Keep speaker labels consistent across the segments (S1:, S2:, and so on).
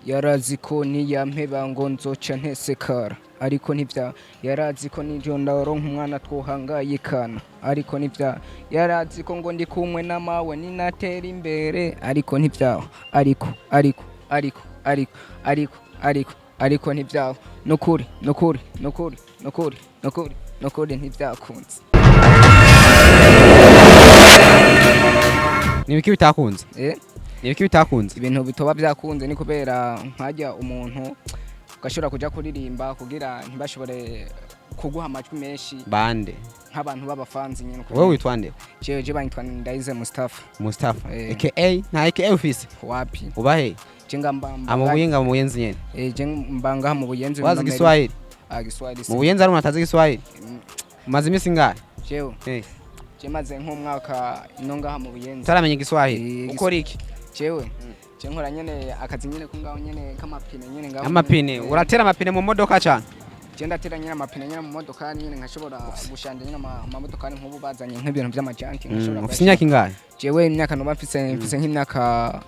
S1: Yarazi ko niyampeba ngo nzoca ntesekara, ariko ntivya. Yarazi ko nivyo ndaronka umwana twohangayikana, ariko ntivya. Yarazi ko ngo ndi kumwe na mawe ninatera imbere, ariko ntivyaho. Ariko, ariko, ariko, ariko, ariko, ariko, ariko ntivyaho. Nukuri, nukuri, nukuri, nukuri, nukuri, nukuri, ntivyakunze.
S2: Ni ibiki bitakunze?
S1: Eh?
S2: Ni ibiki bitakunze?
S1: Ibintu bitoba byakunze ni kubera nkajya umuntu ugashobora kuja kuririmba kugira ntibashobore kuguha amajwi menshi.
S2: Bande?
S1: Nk'abantu b'abafanzi nyene uko.
S2: Wewe witwa nde?
S1: Jewe banyitwa Ndayize Mustafa.
S2: Mustafa?
S1: Eh.
S2: Aka nta aka ufise?
S1: Wapi.
S2: Uba he?
S1: Je ngamba
S2: Mu Buyinga, mu Buyenzi nyene?
S1: Eh, je mba ngaha mu Buyenzi.
S2: Wazi Giswahili?
S1: Ah, Giswahili
S2: Mu Buyenzi hari umuntu atazi Giswahili? Umaze iminsi ingahe?
S1: Jewe?
S2: Eh.
S1: Je maze nk'umwaka ino ngaha mu Buyenzi.
S2: Utaramenya Igiswahili?
S1: Eh.
S2: Ukora iki?
S1: Jewe je nkora nyene akazi nyene ko ngaho nyene k'amapine nyene ngaho.
S2: Amapine?
S1: Eh.
S2: Uratera amapine mu modoka cyane?
S1: Je ndatera nyene amapine nyene mu modokari nyene, nkashobora gushanja nyene amamodokari, nk'ubu bazanye nk'ibintu vy'amajanti nkashobora.
S2: Ufise imyaka ingahe?
S1: Jewe imyaka noba mfise nk'imyaka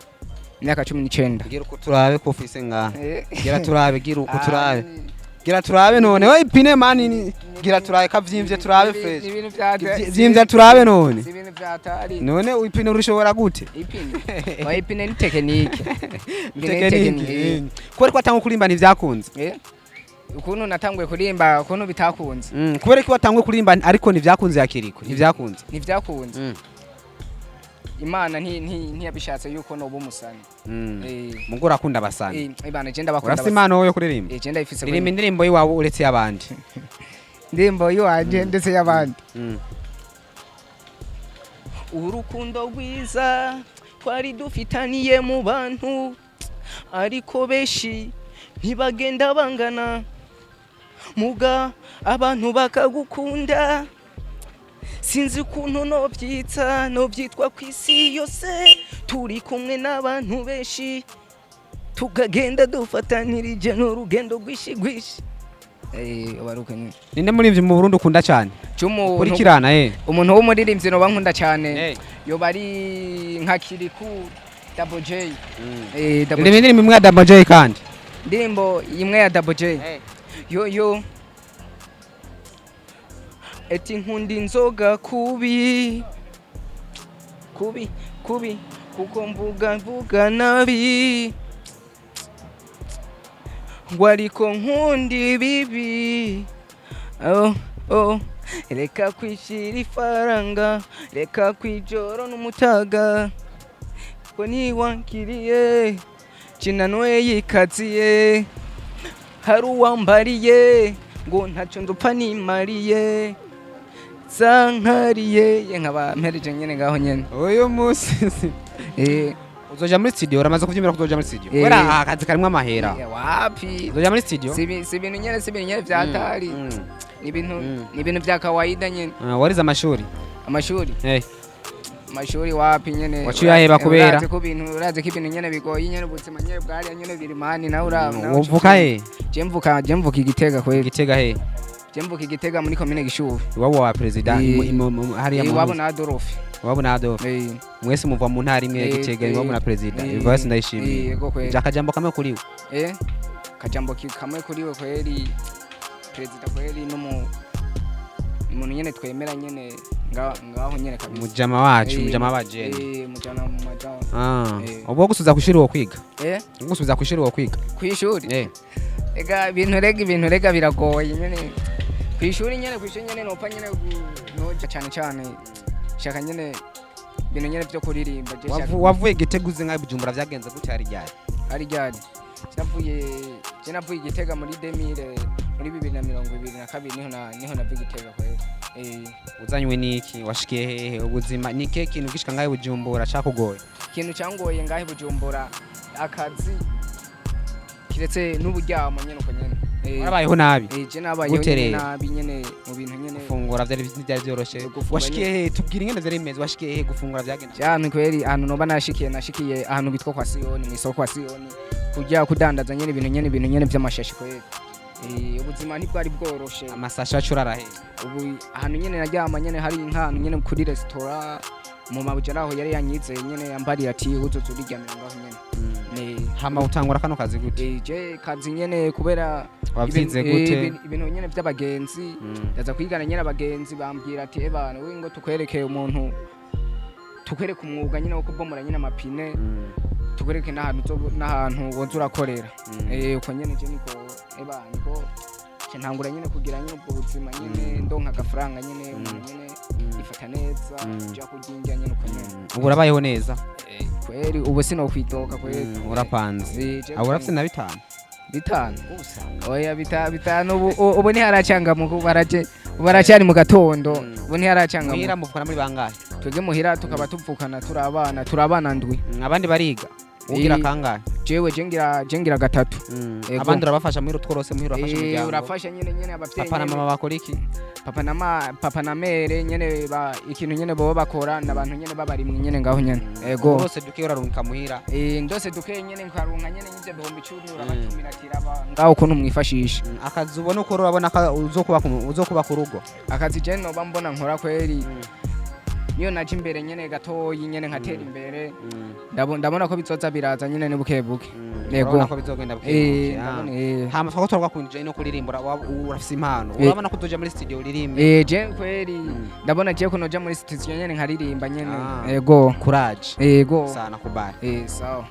S1: 19.
S2: Gira uko turabe ko ufise ngahe.
S1: Eh.
S2: Gira turabe, gira uko turabe.
S1: Ah,
S2: Gira turabe none we ipine mani gira turabe kavyimbye turabe fresh.
S1: Ni ibintu vya
S2: Vyimvye turabe none.
S1: Si ibintu vya tari.
S2: None ipine urishobora gute?
S1: Ipine, oya, ipine ni technique.
S2: Technique. Kubera ko watangwe kurimba ntivyakunze?
S1: Eh, ukuntu natanguye kurimba, ukuntu bitakunze?
S2: Kubera ko watanguye kurimba ariko ntivyakunze, yakiriko ntivyakunze.
S1: Ntivyakunze. Imana ntiyabishatse yuko noba umusani. Eh.
S2: Mugo urakunda abasani?
S1: Eh, Imana, je ndabakunda.
S2: Urafise impano yo kuririmba?
S1: Eh, je ndayifise.
S2: Ririmba indirimbo yiwawe uretse y'abandi.
S1: Indirimbo yiwanje ndetse y'abandi? Urukundo rwiza twari dufitaniye mu bantu, ariko benshi ntibagenda bangana, muga abantu bakagukunda. Sinzi ukuntu nobyitsa, nobyitwa ku isi yose turi kumwe n'abantu benshi, tukagenda dufatanirije n'urugendo rwishi rwishi. Waruka nyine.
S2: Ninde muririmbyi mu Burundi ukunda cyane?
S1: Cy'umuntu?
S2: Kurikirana.
S1: Umuntu w'umuririmbyi noba nkunda cyane yoba ari nka Kiriku, Double J. Double
S2: Ririmba indirimbo imwe ya Double J kandi.
S1: Indirimbo imwe ya Double J? Yo yo, eti nkunda inzoga kubi kubi kubi, kuko mvuga mvuga nabi ngo, ariko nkunda ibibi. Oh, oh. Reka kwishyira ifaranga, reka kwijoro n'umutaga ngo niwankiriye kinanwe yikaziye, hari uwambariye ngo ntacyo ndupfa nimariye zankariye ye, nkaba mpereje nyene ngaho nyene.
S2: Uyu munsi uzoja muri studio? Uramaze kuvyemera ko uzoja muri studio?
S1: Eh.
S2: Kubera akazi karimwo amahera.
S1: Wapi.
S2: Uzoja muri studio?
S1: Si ibintu nyene, si ibintu nyene vyatari. Ni ibintu ni ibintu vya kawaida nyene.
S2: Ah, warize amashuri?
S1: Amashuri? Amashuri wapi nyene.
S2: Waciye uyaheba kubera?
S1: Urazi ko ibintu nyene bigoye nyene, ubuzima nyene bwariya nyene biri mani nawe nawe.
S2: Uvuka he?
S1: Je mvuka Igitega kweli.
S2: Igitega he?
S1: Je mvuka Igitega muri komine Gishubi.
S2: Iwabo wa president? Hariya mu
S1: Iwabo na Adolphe.
S2: Iwabo na Adolphe? Mwese muva mu ntara imwe ya Gitega, iwabo na president. Ivasi ndayishimiye.
S1: Yego kweli.
S2: Ja akajambo kamwe kuri we.
S1: Kajambo kamwe kuri we kweli, perezida kweli n'umu umuntu nyene twemera nyene ngaho nyene kabisa.
S2: Mujama wacu, mujama w'abajene.
S1: Mujana mu majama.
S2: Ah,
S1: Eh.
S2: ubwo gusubiza kw'ishuri wo kwiga?
S1: Eh?
S2: Gusubiza kw'ishuri wo kwiga?
S1: Kwishuri?
S2: Eh.
S1: Ega ibintu rega biragoye nyene kwishuri nyene, kwishuri nyene nopfa nyene noja cyane cyane shaka nyene ibintu nyene vyo kuririmba je shaka.
S2: Wavuye Gitega uze nka Bujumbura vyagenze gute, hari ryari?
S1: Hari ryari? Je navuye Igitega muri 2000, muri 2022, niho nava Igitega kweli.
S2: Uzanywe n'iki? Washikiye hehe? Ubuzima ni ikihe kintu gishika ngahe Bujumbura cakugoye?
S1: Ikintu cyangoye ngahe Bujumbura, akazi, kiretse n'uburyamo nyene uko nyene.
S2: Warabayeho nabi?
S1: Je nabayeho
S2: Gute
S1: nyene
S2: rero?
S1: nabi nyene mu bintu nyene.
S2: Gufungura vyari vyoroshe?
S1: Gufungura.
S2: Washikiye hehe? Tubwire ingene vyari bimeze. Washikiye hehe? Gufungura vyagenze?
S1: Ahantu kweli, ahantu noba nashikiye ahantu bitwa kwa Siyoni, mw'isoko kwa Siyoni, kujya kudandaza nyene ibintu nyene vy'amashashi kweli. Ubuzima ntibwari bworoshe.
S2: Amasashe acurara hehe?
S1: Ubu ahantu nyene naryama nyene hari nk'ahantu nyene kuri resitora mu mabuja, aho yari yanyizeye nyene yambariye ati uzoza uriryamira ngaho nyene.
S2: Hama utangura kano kazi gute?
S1: Je kazi nyene kubera
S2: Wavyize gute?
S1: Ibintu nyene vy'abagenzi. Ndaza kwigana nyene, abagenzi bambwira ati: "Ebana we, ngo tukwereke umuntu, tukwereke umwuga nyene wo kubomora nyene amapine, tukwereke n'ahantu woza urakorera." Uko nyene je niko, eba niko nca ntangura nyene kugira nyene ubwo buzima nyene, ndonka agafaranga nyene, umuntu nyene ifata neza, ja kurya indya nyene uko nyene.
S2: Ubu urabayeho neza?
S1: Kweri ubu sinokwitoka kweri.
S2: Urapanze.
S1: Je.
S2: Abo urafise na bitanu?
S1: Bitanu?
S2: Gusa.
S1: Oya, bitanu ubu ntiharacangamuka, ubu baraje, ubu baracyari mu gatondo. Ubu ntiharacangamuka.
S2: Muhira muvukana muri bangahe?
S1: Twebwe muhira tukaba tuvukana turi abana ndwi.
S2: Abandi bariga, ugira kangahe?
S1: Jewe je ngira gatatu. Ego.
S2: Abandi urabafasha muhira, utworose muhira urafasha umuryango?
S1: Urafasha nyene abavyeyi.
S2: Papa na
S1: Nyene.
S2: mama bakora iki?
S1: Papa na mère nyene ba ikintu nyene boba bakora n'abantu nyene babarimwe nyene ngaho nyene, ego.
S2: Urose duke urarungika muhira?
S1: Ndose duke nyene nkarunka nyene nyivyo 10,000, urabatumira ati: "Raba ngaho ukuntu mwifashisha."
S2: Akazi ubona ukora, urabona ko uzokuba ku rugo?
S1: Akazi je noba mbona nkora kweri, niyo naje imbere nyene gatoyi nyene nkatera imbere, ndabona ko bizoza biraza nyene ni buke buke. Yego.
S2: Urabona ko bizogenda buke buke, ah.
S1: Ndabona.
S2: Hama twako turagakundije no kuririmba, urafise impano. Urabona ko uzoja muri studio uririmbe?
S1: Je kweri ndabona je ko noja muri studio nyene nkaririmba nyene.
S2: Ah.
S1: Ego.
S2: Courage.
S1: Ego.
S2: Sana kubari.
S1: Sawa.